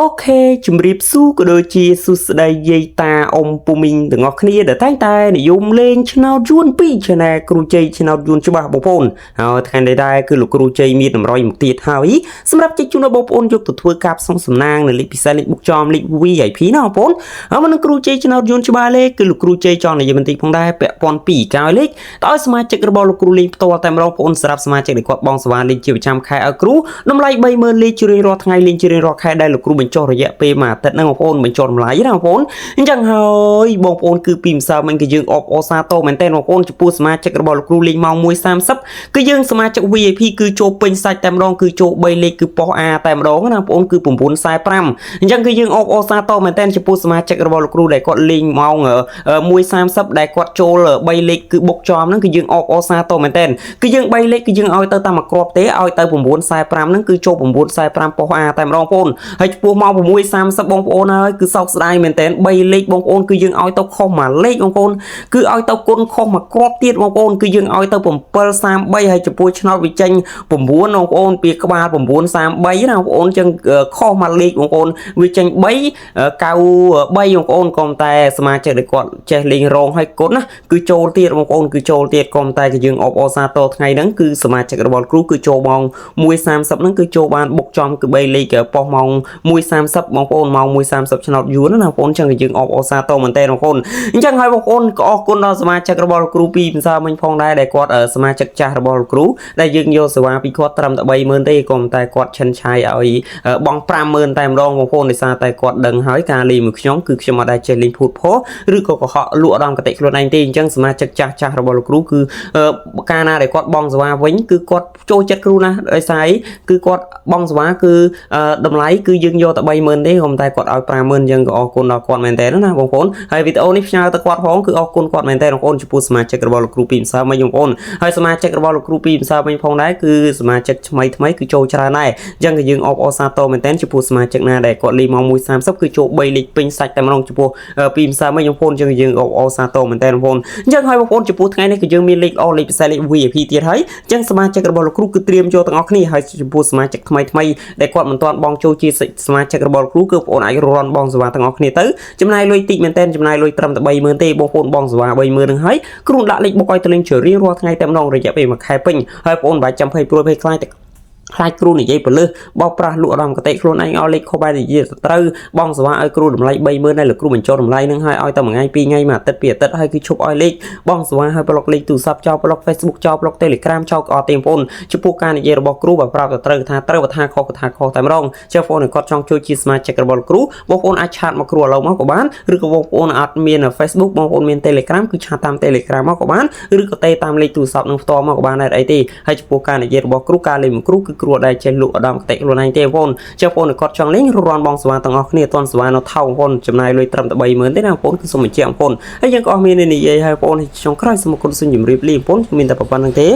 OK ជំរាបសួរក៏ដូចជាសួស្តីយាយតាអ៊ំពូមីងទាំងអស់គ្នាដែលតែងតែនិយមលេងឆ្នោតយួនពី Channel គ្រូជ័យឆ្នោតយួនច្បាស់បងប្អូនហើយថ្ងៃនេះដែរគឺលោកគ្រូជ័យមានតម្រុយមកទៀតហើយសម្រាប់ជិះជូនដល់បងប្អូនយកទៅធ្វើការផ្សងសំណាងនៅលេខពិសេសលេខបុកចំលេខ VIP ណាបងប្អូនហើយមុននឹងគ្រូជ័យឆ្នោតយួនច្បាស់លេខគឺលោកគ្រូជ័យចង់និយាយបន្តិចផងដែរពាក់ព័ន្ធពីកោយលេខតើឲ្យសមាជិករបស់លោកគ្រូលេងផ្ទាល់តែម្ដងបងប្អូនសម្រាប់សមាជិកដែលគាត់បងសេវាលេងជាប្រចាំខែឲ្យគ្រូតម្លៃ30000លេខជារៀងរាល់ថ្ងៃលេងជារៀងរាល់ខែដែលលោកគ្រូបញ្ចុះរយៈពេលមួយអាទិត្យហ្នឹងបងប្អូនបញ្ចុះតម្លៃណាបងប្អូនអញ្ចឹងហើយបងប្អូនគឺពីម្សិលមិញគឺយើងអបអរសាទរមែនទែនបងប្អូនចំពោះសមាជិករបស់លោកគ្រូលេងម៉ោង1:30គឺយើងសមាជិក VIP គឺចូលពេញសាច់តែម្ដងគឺចូល3លេខគឺប៉ុស A តែម្ដងណាបងប្អូនគឺ945អញ្ចឹងគឺយើងអបអរសាទរមែនទែនចំពោះសមាជិករបស់លោកគ្រូដែលគាត់លេងម៉ោង1:30ដែលគាត់ចូល3លេខគឺបុកចំហ្នឹងគឺយើងអបអរសាទរមែនទែនគឺយើង3លេខគឺយើងឲ្យទៅតាមមួយគ្រាប់ទេឲ្យទៅ945ហ្នឹងគឺចូល945ប៉ុស A តែម្ដងបងប្អូនហើយចំពោះម៉ោង6:30បងប្អូនហើយគឺសោកស្ដាយមែនទែន3លេខបងប្អូនគឺយើងឲ្យទៅខុសមួយលេខបងប្អូនគឺឲ្យទៅគុណខុសមួយគ្រាប់ទៀតបងប្អូនគឺយើងឲ្យទៅ733ហើយចំពោះឆ្នោតវាចេញ9បងប្អូនពីក្បាល933ណាបងប្អូនចឹងខុសមួយលេខបងប្អូនវាចេញ3 93បងប្អូនកុំតែសមាជិកដែលគាត់ចេះលេងរងឲ្យគុណណាគឺចូលទៀតបងប្អូនគឺចូលទៀតកុំតែគឺយើងអបអរសាទរថ្ងៃហ្នឹងគឺសមាជិករបស់គ្រូគឺចូលម៉ោង1:30ហ្នឹងគឺចូលបានបុកចំគឺ3លេខប៉ុស្តិ៍ម៉ោង1:30បងប្អូនម៉ោង1:30ឆ្នោតយួនណាបងប្អូនចឹងគឺយើងអបអរសាទរមែនតើបងប្អូនអញ្ចឹងហើយបងប្អូនក៏អរគុណដល់សមាជិករបស់គ្រូពីម្សិលមិញផងដែរដែលគាត់សមាជិកចាស់របស់គ្រូដែលយើងយកសេវាពីគាត់ត្រឹមតែ30000ទេក៏តែគាត់ឈិនឆាយឲ្យបង50000តែម្ដងបងប្អូនដោយសារតែគាត់ដឹងហើយការលេងមួយខ្ញុំគឺខ្ញុំអត់ដែលចេះលេងភូតភរឬក៏កុហកលក់អារម្មណ៍កតិខ្លួនឯងទេអញ្ចឹងសមាជិកចាស់ចាស់របស់លោកគ្រូគឺកាលណាដែលគាត់បងសេវាវិញគឺគាត់ចូលចិត្តគ្រូណាស់ដោយសារអីគឺគាត់បងសេវាគឺតម្លៃគឺយើងយកតែ30000ទេក៏តែគាត់ឲ្យ50000អញ្ចឹងក៏អរគុណដល់គាត់មែនតើណាបងប្អូនហើយវីដេអូនេះផ្ញើទៅគាត់ផងគឺអរគុណគាត់មែនតើបងប្អូនចំពោះសមាជិករបស់លោកគ្រូពីម្សិលមិញបងប្អូនហើយសមាជិករបស់លោកគ្រូពីម្សិលមិញផងដែរគឺសមាជិកថ្មីថ្មីគឺចូលច្រើនដែរអញ្ចឹងក៏យើងអបអរសាទរមែនតើចំពោះសមាជិកណាដែលគាត់លេងម៉ោង1:30គឺចូល3លេខពេញសាច់តែម្ដងចំពោះពីម្សិលមិញបងប្អូនអញ្ចឹងយើងអបអរសាទរមែនតើបងប្អូនអញ្ចឹងហើយបងប្អូនចំពោះថ្ងៃនេះគឺយើងមានលេខល្អលេខពិសេសលេខ VIP ទៀតហើយអញ្ចឹងសមាជិករបស់លោកគ្រូគឺត្រៀមចូលទាំងអស់គ្នាហើយចំពោះសមាជិកថ្មីថ្មីដែលគាត់មិនទាន់បងចូលជាសមាជិករបស់លោកគ្រូគឺបងប្អូនអាចរន់បងសេវាទាំងអស់គ្នាទៅចំណាយលុយតិចមែនតើចំណាយលុយត្រឹមតែ30000ទេបងប្អូនបងសេវា30000នឹងហើយគ្រូដាក់លេខបុកឲ្យទៅលេងជារៀងរាល់ថ្ងៃតែម្ដងរយៈពេលមួយខែពេញហើយបងប្អូនមិនបាច់ចាំភ័យព្រួយភ័យខ្លាចតែខ្លាចគ្រូនិយាយពលឹះបោកប្រាស់លក់អារម្មណ៍កតិខ្លួនឯងឲ្យលេខខុសបែរនិយាយត្រូវបងសេវាឲ្យគ្រូតម្លៃ30000ហើយលោកគ្រូបញ្ចុះតម្លៃនឹងឲ្យឲ្យតែមួយថ្ងៃពីរថ្ងៃមួយអាទិត្យពីរអាទិត្យហើយគឺឈប់ឲ្យលេខបងសេវាឲ្យប្លុកលេខទូរស័ព្ទចោលប្លុក Facebook ចោលប្លុក Telegram ចោលក៏អត់ទេបងប្អូនចំពោះការនិយាយរបស់គ្រូបើប្រាប់ទៅត្រូវថាត្រូវបើថាខុសក៏ថាខុសតែម្ដងចុះបងប្អូនគាត់ចង់ជួយជាសមាជិករបស់គ្រូបងប្អូនអាច chat មកគ្រូឥឡូវមកក៏បានឬក៏បងប្អូនអត់មាន Facebook បងប្អូនមាន Telegram គឺ chat តាម Telegram មកក៏បានឬក៏ទេតាមលេខទូរស័ព្ទនឹងផ្ទាល់មកក៏បានដែរអីទេហើយចំពោះការនិយាយរបស់គ្រូការលេងមួយគ្រូគឺគ្រូអត់ដែលចេះលក់ឧត្តមគតិខ្លួនឯងទេបងប្អូនចុះបងប្អូនគាត់ចង់លេងរន់បងសេវាទាំងអស់គ្នាតន់សេវានៅថោកបងប្អូនចំណាយលុយត្រឹមតែ30000ទេណាបងប្អូនគឺសូមបញ្ជាក់បងប្អូនហើយយើងក៏អស់មាននិយាយហើយបងប្អូនចុងក្រោយសូមអរគុណសូមជម្រាបលាបងប្អូនមានតែប៉ុណ្្នឹងទេ។